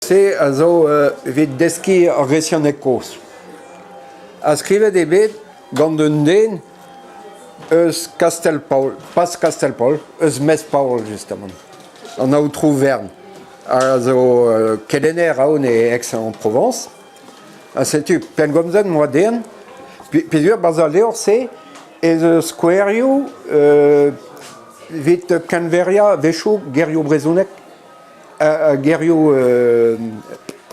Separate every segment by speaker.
Speaker 1: levr-se a zo evit deskiñ ar gresianeg kozh. Ha skrivet eo bet gant un den eus Kastell-Paol, pas Kastell-Paol, eus Mespaol justement, an aotrou Vern, a zo kelenner aon e Aix-en-Provence. Ha setu pellgomzet 'm boa dezhañ peogwir 'barzh al levr-se ez eus skouerioù evit keñveriañ a-wechoù gerioù brezhonek ha gerioù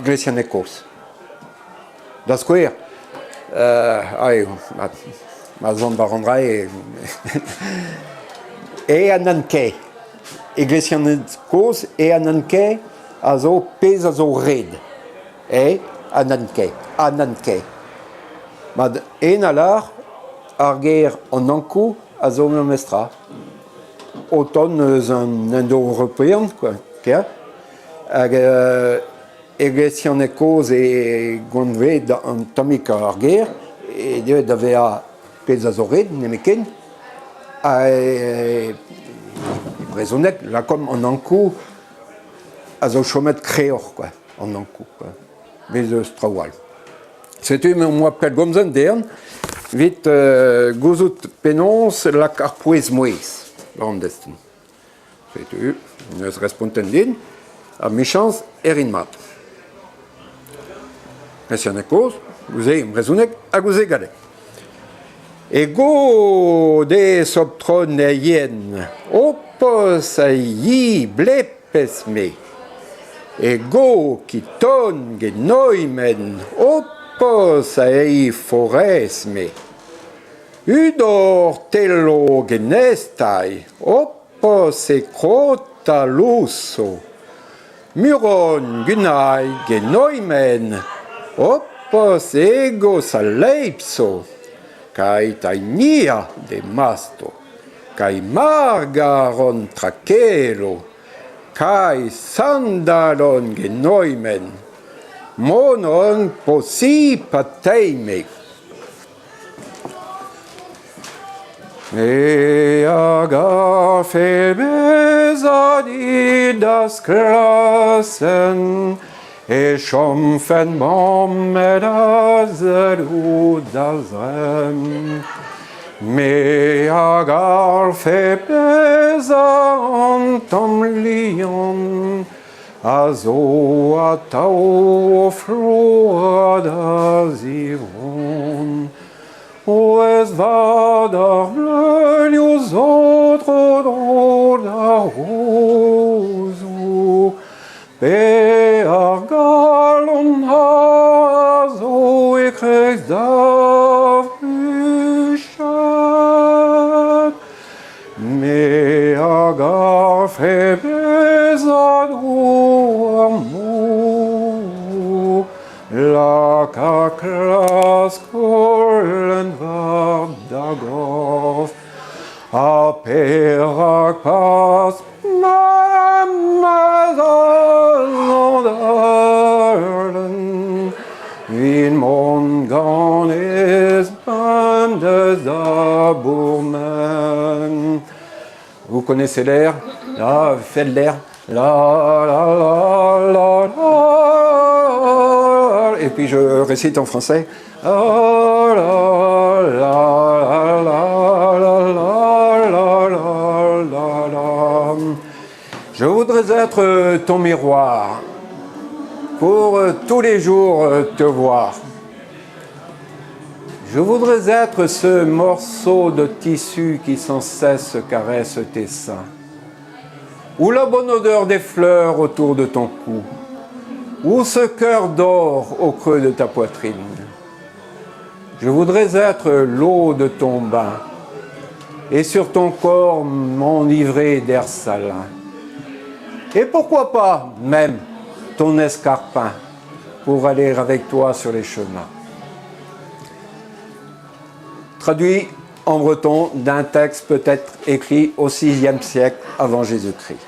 Speaker 1: gresianek kozh. Da skouer, ma zont war an dra eo e an ankae. E gresianeg kozh e an ankae a zo pezh a zo ret. E an ankae, an ankae. Mat en a lâr ar ger an Ankoù a zo memes tra. O tont eus an Indo-european kwa, hag E gresianeg kozh e gonved an tammig ar gêr e deuet da vezañ pezh a zo ret nemetken ha e brezhoneg lakaomp an Ankoù a zo chomet kreoc'h kwa, an Ankoù kwa. Bez' eus traoù all. Setu m'am boa pellgomzet dezhañ evit gouzout penaos lak ar pouez-mouezh war an destenn. Setu, n'eus respontet din, ha 'michañs e rin mat. Gresianeg kozh, gouze brezhoneg ha gouze galleg. Ego de soptroneien, opos a yi blepes me. Ego kiton genoimen, opos a ei forez me. Udor tello genestai, opos e crota lusso. Muron gunai genoimen, opos ego saleipso. Kai tainia de masto, kai margaron trakelo, kai sandalon genoimen, monon posi pateime. Me a garfe bezañ dit da'z klasenn e chomfen bamet a sellout da zremm. Me a garfe bezañ an tamm liamm a zo atav o flourañ da zivronn. C'hwezh vat ar bleunioù zo tro-dro d'ar rozoù, pe ar galon a zo e-kreiz da bruched. Me a garfe bezañ dro ar mor, laka klask holen war da gorf, ha perak pas memes an daolenn 'vit mont ganez bemdez da bourmen. Vous connaissez l'air? Ah, faites l'air. La la la la la. Et puis je récite en français. La la la la la la la la la. Je voudrais être ton miroir pour tous les jours te voir. Je voudrais être ce morceau de tissu qui sans cesse caresse tes seins, ou la bonne odeur des fleurs autour de ton cou, ou ce cœur d'or au creux de ta poitrine. Je voudrais être l'eau de ton bain, et sur ton corps m'enivrer d'air salin. Et pourquoi pas, même, ton escarpin pour aller avec toi sur les chemins. Traduit en breton d'un texte peut-être écrit au VIe siècle avant Jésus-Christ.